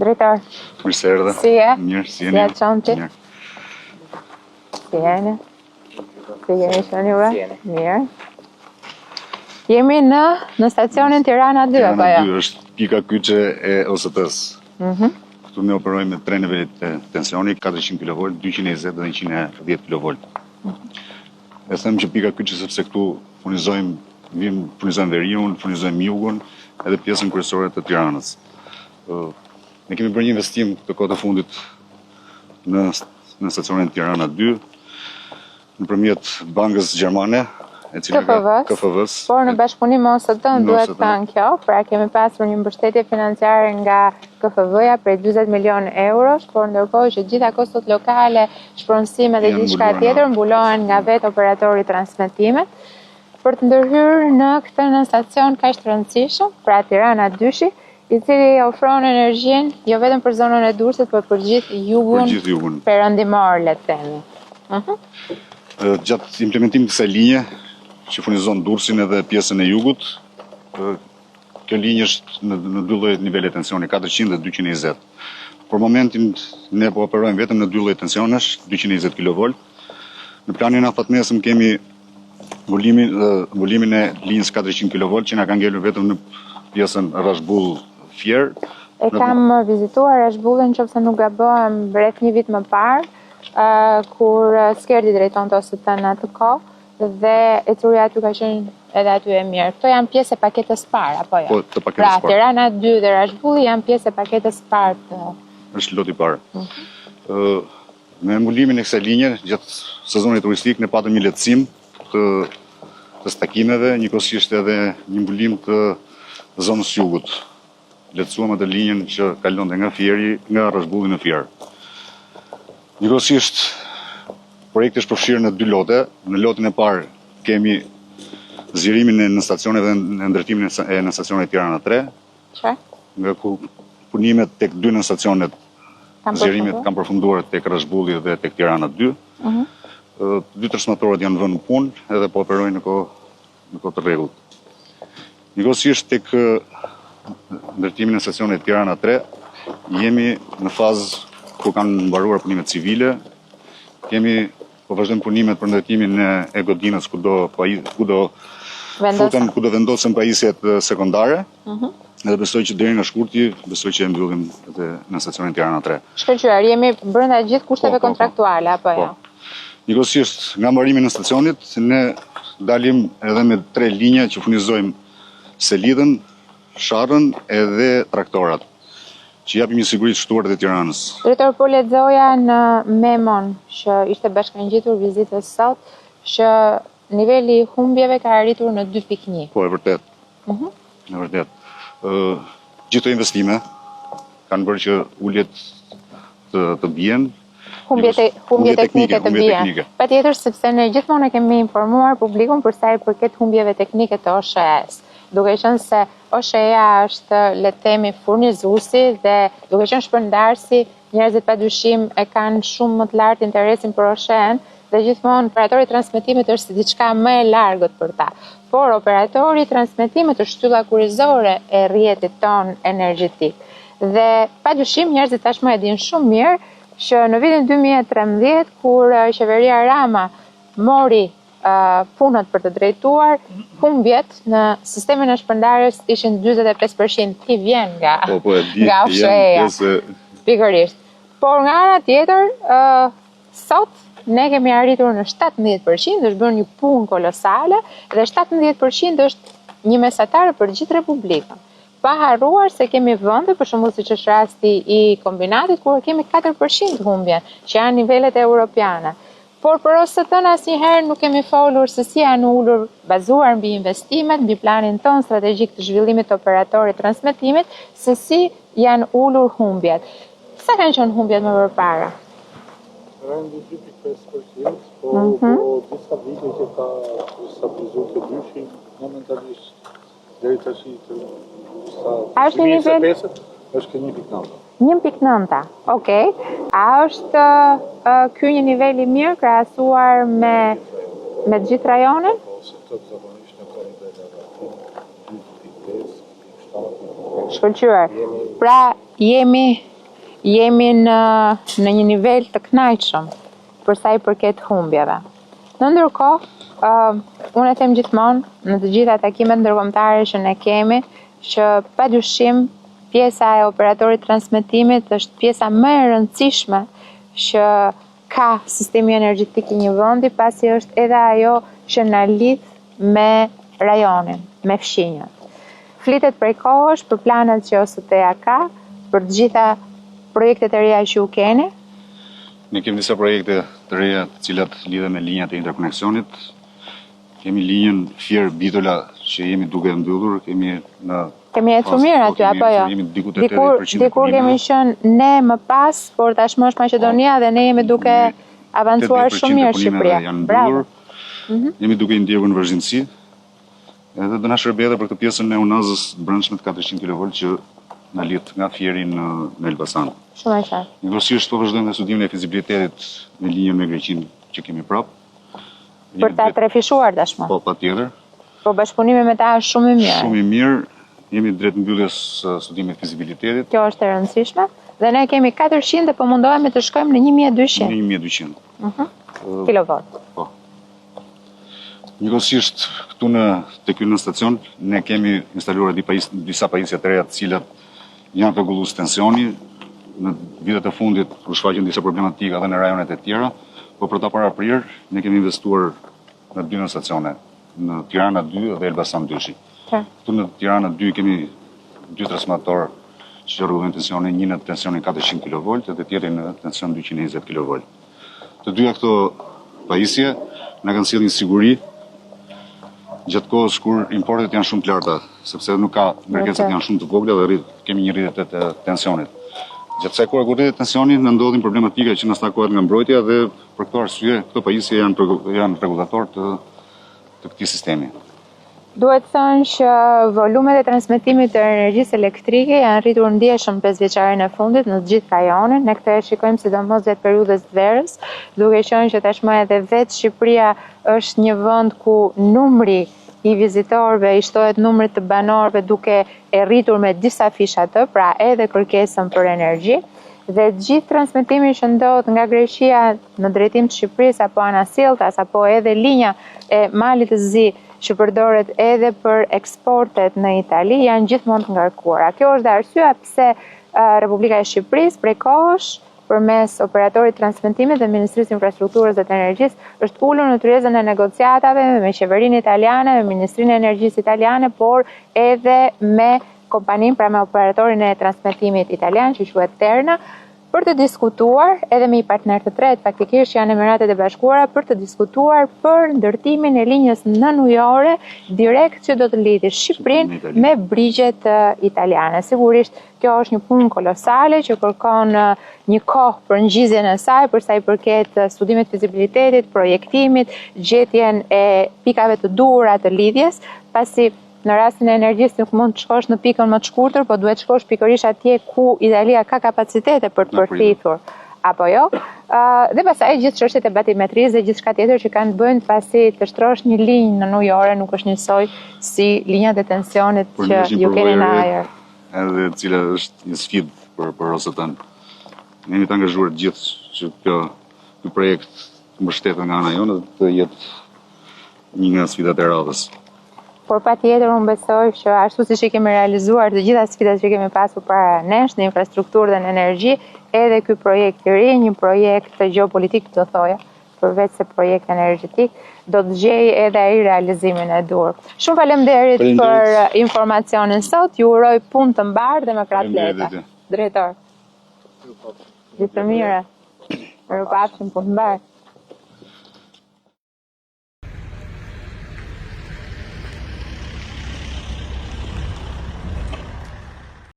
Drejtor. Mirë se erdhe. Si je? Mirë, si jeni? Si ja çon ti? Mirë. Si jeni? Si jeni qenë juve? Mirë. Jemi në në stacionin Tirana 2 apo Tirana jo? 2 është pika kyçe e OST-s. Mhm. Këtu ne operojmë me tre nivele të tensionit, 400 kV, 220 dhe 110 kV. E them që pika kyçe sepse këtu furnizojmë vim furnizojmë veriun, furnizojmë jugun edhe pjesën kryesore të Tiranës. Ë, Ne kemi bërë një investim këtë kohë të fundit në në stacionin Tirana 2 nëpërmjet bankës gjermane, e cila ka KFV-s, KFV-s. Por në bashkëpunim me OST-n Me duhet OST-n. thënë kjo, pra kemi pasur një mbështetje financiare nga KFV-ja prej 40 milion eurosh, por ndërkohë që gjitha kostot lokale, shpronësime dhe Janë gjithçka mbuluar nga- tjetër mbulohen nga vetë operatori i transmetimit. Për të ndërhyrë në këtë nënstacion kaq të rëndësishëm, pra Tirana 2-shi, i cili ofron energjinë jo vetëm për zonën e Durrësit, por për gjithë jugun, Për gjithë jugun. perëndimor, le të themi. Mhm. Ë, Gjatë implementimit të kësaj linje që furnizon Durrësin edhe pjesën e jugut, ë, kjo linjë është në, në dy lloje nivele tensioni, 400 dhe 220. Për momentin ne po operojmë vetëm në dy lloje tensionesh, 220 kV. Në planin afatmesëm kemi mbulimin ë, mbulimin e linjës 400 kV që na ka ngelur vetëm në pjesën Rashbull Fier. E kam vizituar Rashbullin, nëse nuk gabohem, rreth një vit më parë, ë, kur Skerdi drejtonte OST në atë kohë dhe ecuria aty ka qenë edhe aty e mirë. Këto janë pjesë e paketës parë, apo jo? Po, të paketës Pra, parë. Tirana 2 dhe Rashbulli janë pjesë e paketës parë të është loti i parë. Ë, me mbulimin e kësaj linje gjatë sezonit turistik ne patëm një lehtësim të të stakimeve, njëkohësisht edhe një mbulim të zonës jugut. Lehtësuam atë linjën që kalonte nga Fieri, nga Rashbulli në Fier. Njëkohësisht projekti është përfshirë në dy lote. Në lotin e parë kemi zgjerimin e nënstacioneve dhe në ndërtimin e e nënstacionit Tirana 3, Çfarë? nga ku punimet tek dy nënstacionet Kanë zgjerimet përfunduar? kanë përfunduar tek Rashbulli dhe tek Tirana 2. Mhm. Ë, Dy transformatorët janë vënë në punë edhe po operojnë në kohë në kohë të rregullt. Njëkohësisht tek ë, ndërtimin e stacionit Tirana 3 jemi në fazë ku kanë mbaruar punimet civile. Kemi po vazhdojmë punimet për ndërtimin e, e godinës ku do paji- ku do Vendosen. futen ku do vendosen pajisjet e, sekondare. Mhm. Edhe besoj që deri nga shkurti, besoj që e mbyllim edhe në stacionin Tirana 3. Shkëlqyer, jemi brenda gjithë kushteve Po, po, po. kontraktuale, apo jo? Po. Njëkohësisht, nga mbarimi në stacionit, ne dalim edhe me tre linja që furnizojmë Selidën, Sharrën edhe traktorat, që japim një siguri të shtuar të Tiranës. Drejtor, po lexoja në memon që ishte bashkangjitur vizitës sot, që niveli i humbjeve ka arritur në 2.1. Po, e vërtet, Mhm. e vërtet. Ë, gjithë këto investime kanë bërë që uljet të, të bien. Humbje, te, humbje teknike të humbje bien. teknike. Patjetër sepse ne gjithmonë e kemi informuar publikun për sa i përket humbjeve teknike të OSHE-s. Duke qenë se OSHE-ja është le të themi furnizuesi dhe duke qenë shpërndarësi, njerëzit padyshim e kanë shumë më të lartë interesin për OSHE-n dhe gjithmonë operatori i transmetimit është si diçka më e largët për ta. Por operatori i transmetimit është shtylla kurrizore e rrjetit ton energjetik. Dhe padyshim njerëzit tashmë e dinë shumë mirë që në vitin 2013 kur eh, qeveria Rama mori eh, punët për të drejtuar, humbjet në sistemin e shpërndarjes ishin 45%. Ti vjen nga Po, po, e di, nga jam OSHE-ja. pjesë e- Pikërisht. Por nga ana tjetër, ë sot ne kemi arritur në 17%, është bërë një punë kolosale dhe 17% është një mesatare për gjithë Republikën. Pa harruar se kemi vende, për shembull siç është rasti i kombinatit, kur kemi 4% humbjen, që janë nivelet europiane. Por për OST-n asnjëherë nuk kemi folur se si janë ulur bazuar mbi investimet, mbi planin ton strategjik të zhvillimit të operatorit transmetimit, se si janë ulur humbjet. Sa kanë qenë humbjet më përpara? Rendi 2.5%, po, Mhm. po disa vite që ka stabilizuar të dyshi, momentalisht deri tash të sa A është një nivel- 2025 është ke 1.9. 1.9, okej. A është ë, ky një nivel i mirë krahasuar me me të gjithë rajonin? Po, se të zakonisht në këto nivele 2.5, 2.7, Shkëlqyer. Jemi- Pra jemi jemi në në një nivel të kënaqshëm për sa i përket humbjeve. Në ndërkohë, uh, unë e them gjithmonë në të gjitha takimet ndërkombëtare që ne kemi, që pa dyshim pjesa e operatorit transmetimit është pjesa më e rëndësishme që ka sistemi energjetik i një vendi, pasi është edhe ajo që na lidh me rajonin, me fqinjët. Flitet prej kohësh për planet që OST-ja ka, për të gjitha projektet e reja që ju keni. Ne kemi disa projekte të reja të cilat lidhen me linjat e interkoneksionit. Kemi linjën Fier Bitola që jemi duke e mbyllur, kemi në Kemi ecur mirë po, aty apo jo? Jemi diku te 80% Dikur kemi qenë ne më pas, por tashmë është Maqedonia po, dhe ne jemi duke avancuar shumë mirë Shqipëria. Bravo. Mhm. Jemi duke i ndjekur në vazhdimësi. Edhe do na shërbejë edhe për këtë pjesën e unazës të brendshme të 400 kV që na lidh nga Fieri në në Elbasan. Shumë e qartë. Njëkohësisht po vazhdojmë me studimin e fizibilitetit me linjën me Greqinë që kemi prap. Për ta trefishuar tashmë. Po, patjetër. Po bashkëpunimi me ta është shumë i mirë. Shumë i mirë. Jemi drejt mbylljes së studimit të fizibilitetit. Kjo është e rëndësishme. Dhe ne kemi 400 dhe po mundohemi të shkojmë në 1200. Në 1200. Mhm. Uh, Kilovolt. Po. Njëkohësisht këtu në te ky nënstacion ne kemi instaluar di pajis, disa pajisje të reja të cilat janë rregullues tensioni. Në vitet e fundit u shfaqën disa problematika edhe në rajonet e tjera, po për ta paraprirë ne kemi investuar në dy nënstacione, në Tirana 2 dhe Elbasan 2. Këtu në Tirana 2 kemi dy transformatorë që rregullojnë tensionin, një në tensionin 400 kV dhe tjetri në tension 220 kV. Të dyja këto pajisje na kanë sjellë një siguri gjatë kohës kur importet janë shumë të larta, sepse nuk ka ngarkesat janë shumë të vogla dhe rrit, kemi një rritje të tensionit. Gjatë kësaj kohe kur rritet tensioni, na ndodhin problematika që na stakohet nga mbrojtja dhe për këto arsye këto pajisje janë janë rregullator të të këtij sistemi. Duhet thënë që volumet e transmetimit të energjisë elektrike janë rritur ndjeshëm pesëvjeçarin e fundit në të gjithë rajonin. Ne këtë e shikojmë sidomos gjatë periudhës të verës, duke qenë që tashmë edhe vetë Shqipëria është një vend ku numri i vizitorëve i shtohet numrit të banorëve duke e rritur me disafish atë, pra edhe kërkesën për energji. Dhe gjithë transmetimi që ndodh nga Greqia në drejtim të Shqipërisë apo anasjelltas apo edhe linja e Malit të Zi që përdoret edhe për eksportet në Itali janë gjithmonë të ngarkuara. Kjo është dhe arsyeja pse Republika e Shqipërisë prej kohësh përmes operatorit të transmetimit dhe Ministrisë së Infrastrukturës dhe të Energjisë është ulur në tryezën e negociatave me qeverinë italiane, me Ministrinë e Energjisë italiane, por edhe me kompaninë, pra me operatorin e transmetimit italian që quhet Terna, për të diskutuar edhe me një partner të tretë, faktikisht që janë Emiratet e Bashkuara, për të diskutuar për ndërtimin e linjës nënujore direkt që do të lidhë Shqipërinë me brigjet italiane. Sigurisht, kjo është një punë kolosale që kërkon një kohë për ngjizjen e saj, për sa i përket studimit të fizibilitetit, projektimit, gjetjen e pikave të duhura të lidhjes, pasi Në rastin e energjisë nuk mund të shkosh në pikën më të shkurtër, po duhet të shkosh pikërisht atje ku Italia ka kapacitete për të përthithur, apo jo? Dhe pastaj gjithë çështjet e batimetrisë dhe gjithçka tjetër që kanë të bëjnë pasi të shtrosh një linjë nënujore nuk është njësoj si linjat e tensionit që ju keni në ajër. Edhe e cila është një sfidë për për OST-n. Ne jemi të angazhuar të gjithë që kjo ky projekt të mbështetet nga ana jonë dhe të jetë një nga sfidat e radhës. Por patjetër unë besoj që ashtu siç i kemi realizuar të gjitha sfidat që kemi pasur para nesh në infrastrukturë dhe në energji, edhe ky projekt i ri, një projekt gjeopolitik do thoja, përveç se projekt energjetik, do të gjejë edhe ai realizimin e duhur. Shumë faleminderit për informacionin sot, ju uroj punë të mbarë dhe me krahë të lehta. Drejtor. Gjithë të mira. Mirupafshim, punë të mbarë.